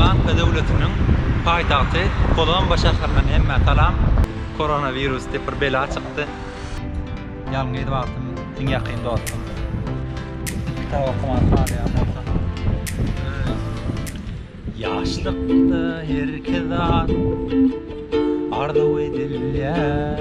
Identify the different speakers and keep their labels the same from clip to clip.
Speaker 1: Şri-Lanka döwletiniň paýtagty Kolombo şäherinden hemmä salam. Koronawirus diýip bir bela çykdy. Ýalňyz wagtym iň ýakyn dostum. Kitap okamany halaýan bolsa. Ýaşlykda herki zat arzuw edilýär.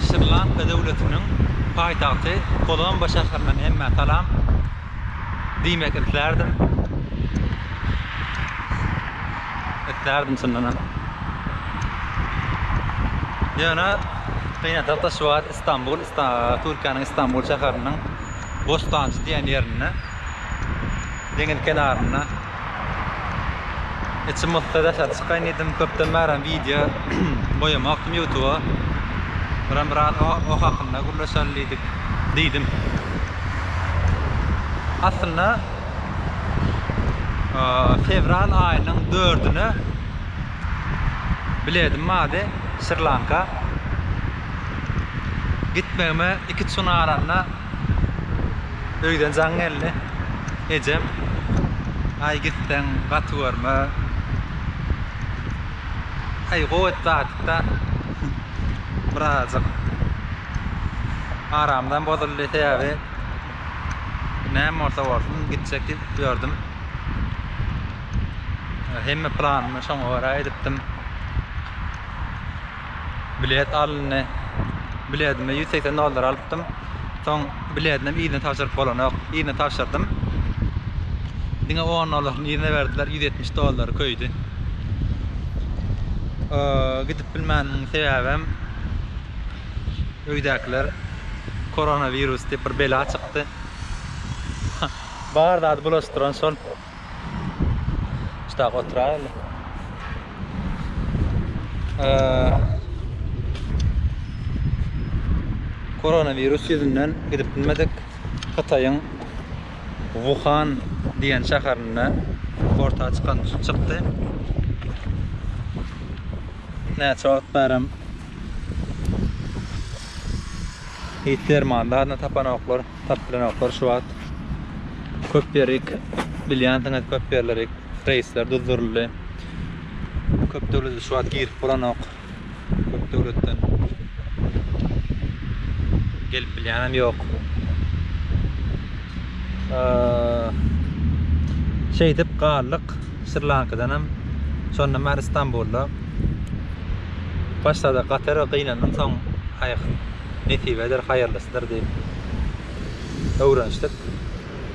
Speaker 1: Şri-Lanka döwletiniň paýtagty Kolombo şäherinden hemmä salam diýmek islärdim. Islärdim çyndanam. Ýöne gynansak-da şu wagt Istanbul, Türkiýäniň Istanbul şäheriniň Bostanjy diýen ýerinde deňiz kenarynda içim yssa daşary çykaýyn diýdim. Köpden bärem wideo goýamokdym ýutuba. Biram biraz o hakynda gürleşeli diýdik diýdim. Aslynda fewral aýynyň dördüne biledim bardy Şri-Lanka. Gitmegime iki-üç gün galanda öýden jaň geldi. Ejem, Aý gitseň gaty görme. Aý gowy etdi aýtdy-da. Birazajyk aramdan bozuldy sebäbi Näme bolsa bolsun gitjek diýip ýördüm. Hemme planymy şoňa görä edipdim. Bilet alyndy. Biletimi 180 dollar alypdym. Soň biletinem yzyna tabşyryp bolanok. Yzyna tabşyrdym. Diňe 10 dollaryny yzyna berdiler. 170 dollary köýdi. Gidip bilmänimiň sebäbem Öýdäkiler koronawirus diýip bir bela çykdy. Bar zady bulaşdyran şol. Şutak oturaýaly. Koronawirus ýüzünden gidip bilmedik. Hytaýyň Wuhan diýen şäherinde orta çykan çykdy. Näçe wagt bärem Hiç derman zadyny tapanoklar, tapyp bilenoklar şu wagt. Köp ýerik bilýänsiňiz köp ýerleri reýsler duzduryldy. Köp döwlete şu wagt girip bolanok. Köp döwletden gelip bilýänem ýok. Şeýdip galdyk Şri-Lankadanam. Şondan bäri Stambulda. Başda-da gaty gynandym soň aý nesibedir haýyrlysydyr diýip öwrenişdik.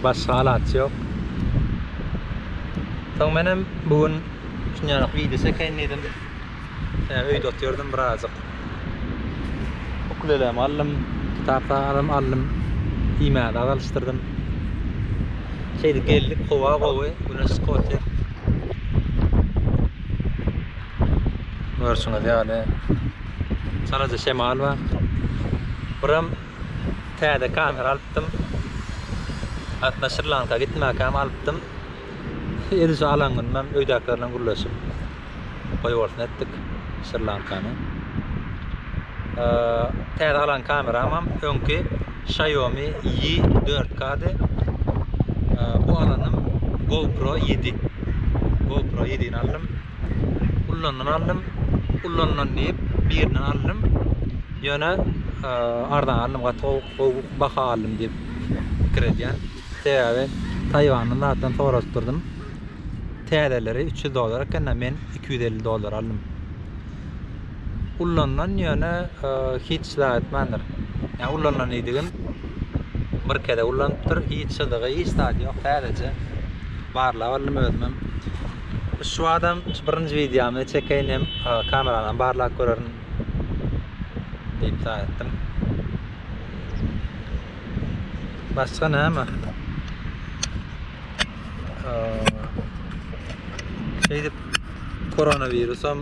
Speaker 1: Başga alaç ýok. Soň menem bu gün şunýalyk wideo çekeýin diýdim. Öýde otyrdym birazajyk. Ukulelemi aldym, kitap sagadym aldym, iýmäge zat alyşdyrdym. Şeýdip geldik, howa gowy, güneş çykyp otyr. Görşüňiz ýaly çalaja şemal bar. Biram täze kamera alypdym. Aslynda Şri-Lanka gitmäkäm alypdym. Edil şu alan günüm öýdäkiler bilen gürleşip goýbolsun etdik Şri-Lankany. Täze alan kameramam öňki Xiaomi Yi 4K-dy. Bu alanym GoPro 7. GoPro 7-ni aldym. Ullandan aldym. Ullandan diýip birinden aldym. Ýöne arzan aldym, gaty gowy baha aldym diýip pikir edýän. Sebäbi Taýwandan zatdan soraşdyrdym. Täzeleri 300 dollar eken-de, men 250 dollar aldym. Ullandan ýöne hiç zat etmändir. Ýa ullandan diýdigim bir kere ullanypdyr, hiç çyzygy, hiç zady ýok, täzeje. Barlap aldym özümem. Şu adam şu birinji wideomy çekeýin hem kameranam barlap görerin diýip zat etdim. Başga näme? Şeýdip koronawirusam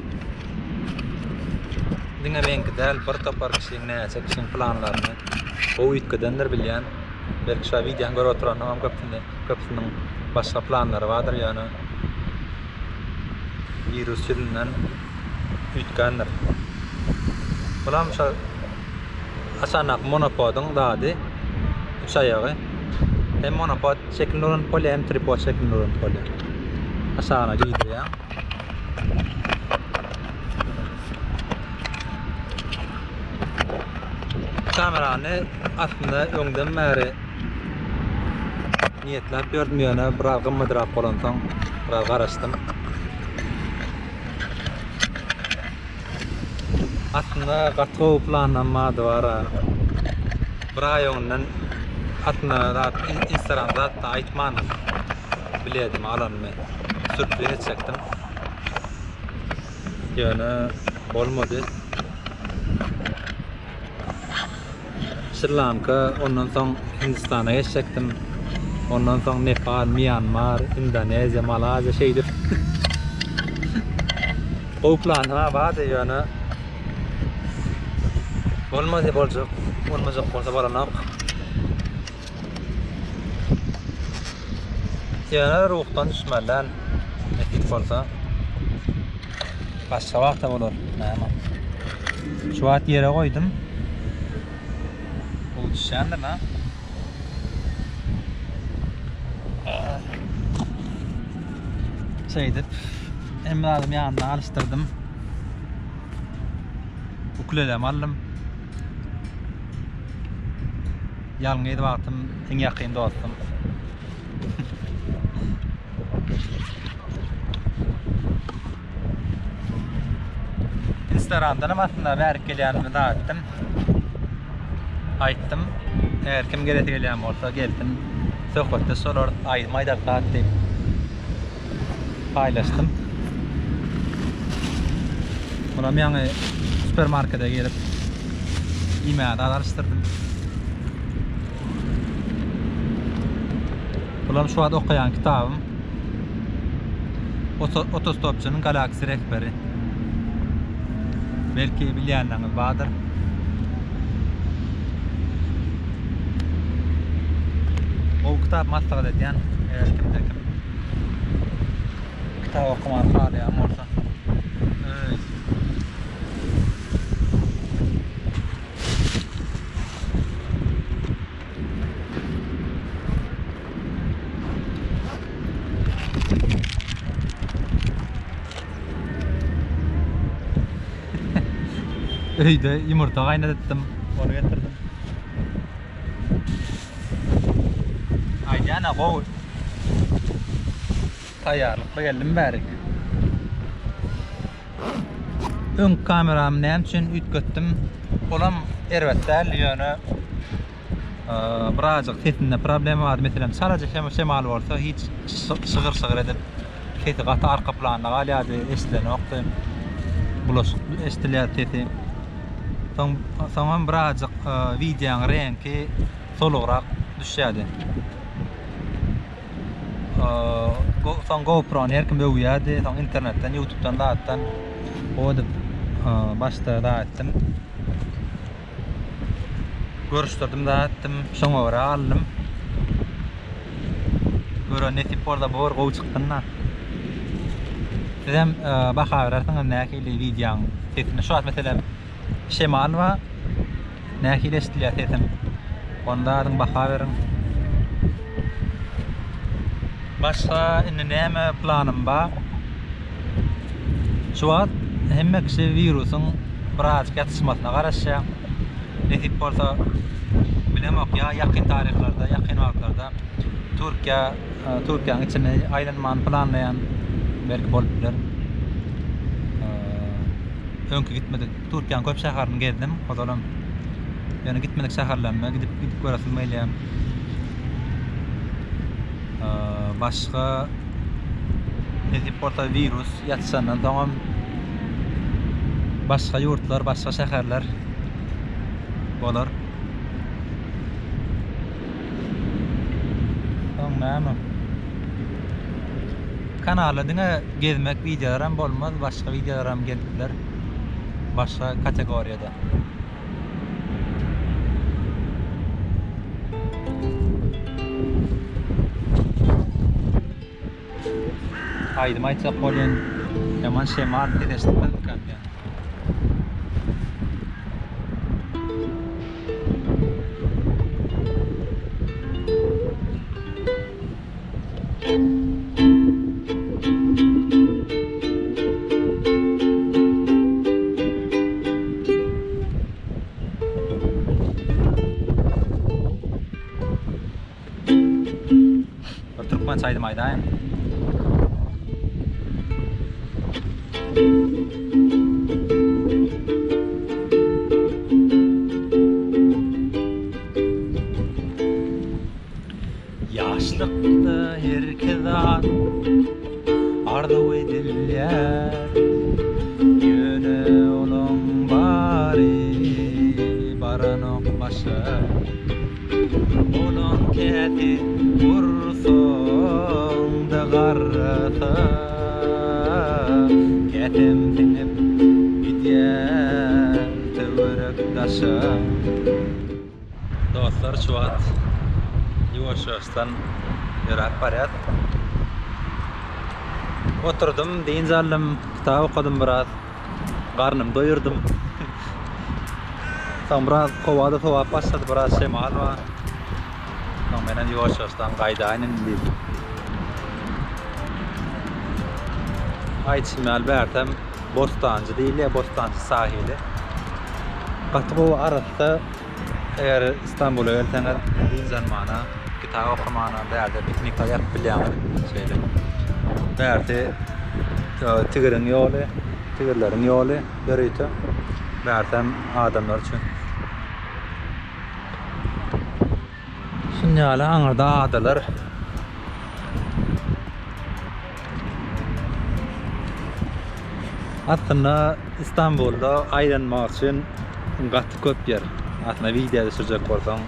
Speaker 1: diňe meňki däl, bir topar kişiň, näçe kişiň planlaryny gowy üýtgedendir bilýän. Belki şu wideony görüp oturanlaryň köpüsini, köpüsiniň başga planlary bardyr, ýöne wirus ýüzünden üýtgändir. Bulam şo. aşandaky monopodyň zady, üç aýagy. Hem monopod şeklinde ulanyp bolýar, hem tripod şeklinde ulanyp bolýar. Aşagyna geýdirýäň. Kamerany aslynda öňden bäri niýetläp ýördüm, ýöne biraz gymmadrak bolansoň biraz garaşdym. Aslynda gaty gowy planlam bardy bara. Bir aý öňünden aslynda zat Instagram zatda aýtmandym. Biledimi alanymy sürpriz etjekdim. Ýöne bolmady. Şri Lanka, ondan soň Hindistana geçjekdim. Ondan soň Nepal, Mýanmar, Indoneziýa, Malaýziýa şeýdip. Gowy planlar bardy ýöne bolmady boljak, bolmajak bolsa bolanok. Ýöne ruhdan düşmeli nesip bolsa. Başga wagta bolar. Näme? Şu wagt ýere goýdum. Bu düşýändir la. Şeýdip hemme zadymy ýanyna alyşdyrdym. Ukulelemi aldym. Ýalňyz wagtym iň ýakyn dostum. Instagramdan hem aslynda bärik gelýänimi da aýtdym. Aýtdym. Eger kim gelesi gelýän bolsa gelsin. Söhbetdeş bolarys, aýdym aýdarys zat diýip paýlaşdym. Bulam ýaňy supermarkete girip iýmäge zat alyşdyrdym. Bulam şu wagt okaýan kitabym. Otostopçynyň galaksi rehberi. Belki bilýänleriňiz bardyr. Gowy kitap maslahat edýän. Eger kimde kim kitap okamany halaýan bolsa. Öý. Öýde ýumurta gaýnadypdym, ony getirdim. Aýdýan-a gowy. Taýýarlykly geldim bärik. Öňki kameramy näme üçin üýtgetdim? Olam erbet däl, ýöne birazjyk sesinde problema bardy. Meselem, çalaja şemal bolsa hiç şygyr-şygyr edip sesi gaty arka planda galýardy, eşidilenokdy. Bulaşyk eşidilýärdi sesi. Soň soňam birazjyk wideoň reňki solugrak düşýärdi. Soň GoPro-ny her kim öwýärdi. Soň internetden, YouTube'dan zatdan gowy edip başda zat etdim. Görüşdirdim zat etdim. Şoňa görä aldym. Gören nesip bolsa bu bir gowy çyksyn-da. Sizem baha berersiňiz nähili wideoň sesine. Şu wagt meselem şemal bar. Nähili eşidilýär sesim? Onda adyň baha beriň. Başga indi näme planym bar? Şu wagt hemme kişi wirusyň birazajyk ýatyşmasyna garaşýar. Nesip bolsa bilemok ýa ýakyn taryhlarda, ýakyn wagtlarda Türkiýä, Türkiýäniň içine aýlanmany planlaýan belki bolup biler. Öňki gitmedik Türkiýäniň köp şäherini gezdim ozalam. Ýöne gitmedik şäherlerime gidip gidip göresim gelýär. Başga nesip bolsa wirus ýatyşandan soňam başga ýurtlar, başga şäherler bolar. Soň näme? Kanalda diňe gezmek wideolaram bolmaz, başga wideolaram gelip biler. Başga kategoriýada. Aýdym aýtjak bolýan ýaman şemal ses eşidilmezmikä diýýän. türkmençe aýdym aýdaýyn. Ýaşlykda herki zat arzuw edilýär. Ýöne olaň bary baranok başa. Olaň käsi gursagyňda garrasa, käsem siňip gidýär töwerek-daşa. Dostlar şu wagt ýuwaş-ýuwaşdan ýöräp barýas. Oturdym, dynç aldym, kitap okadym biraz. Garnymy doýurdym. Soň biraz howa-da sowap başlady, biraz şemal bar. Soň menem ýuwaş-ýuwaşdan gaýdaýyn indi diýip. Aýdyşym ýaly bärsem Bostanjy diýilýär, Bostanjy sahili. Gaty gowy arassa. Eger Istanbula gelseňiz, dynç almana, kitap okamana, bärde piknik ýapyp bilýäňiz. Şeýle. Bärsi tigiriň ýoly, tigirleriň ýoly ýörite. Bärsem adamlar üçin. Şuny ýaly aňyrda adalar. Aslynda Istanbulda aýlanmak üçin gaty köp ýer. Aslynda wideo düşürjek bolsaň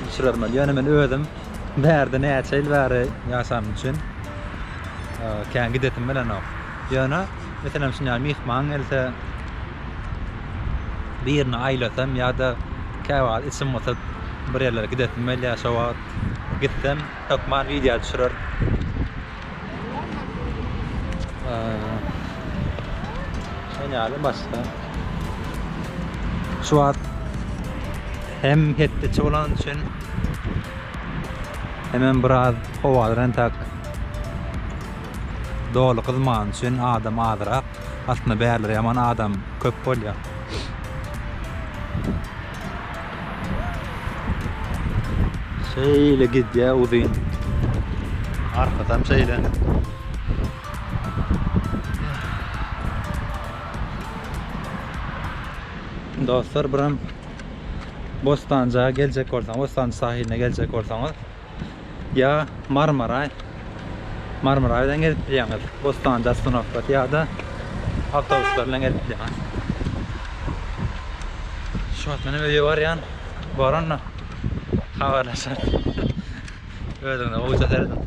Speaker 1: düşürermeli. Ýöne men özüm bärde näçe ýyl bäri ýaşanym üçin kän gidesim gelenok. Ýöne meselem şuny ýaly myhman gelse birini aýlasam ýa-da käwagt içim gysyp bir ýerlere gidesim gelýär şo wagt gitsem Hökman wideo düşürer. Şon ýaly başga. Şu wagt hem hepdeçi bolany üçin hemem biraz howalar entek doly gyzmany üçin adam azrak. Aslynda bärler ýaman adam köp bolýar. Şeýle gidýär uzyn. Arkasam şeýle. Dostlar biram Bostanja geljek bolsaňyz, Bostanjy sahiline geljek bolsaňyz ýa Marmaraý Marmaraýdan gelip bilýäňiz. Bostanjy ostanowkasy ýa-da awtobuslar bilen gelip bilýäňiz. Şu wagt menem öýe barýan. Baranda habarlaşarys. Özüňize gowja serediň.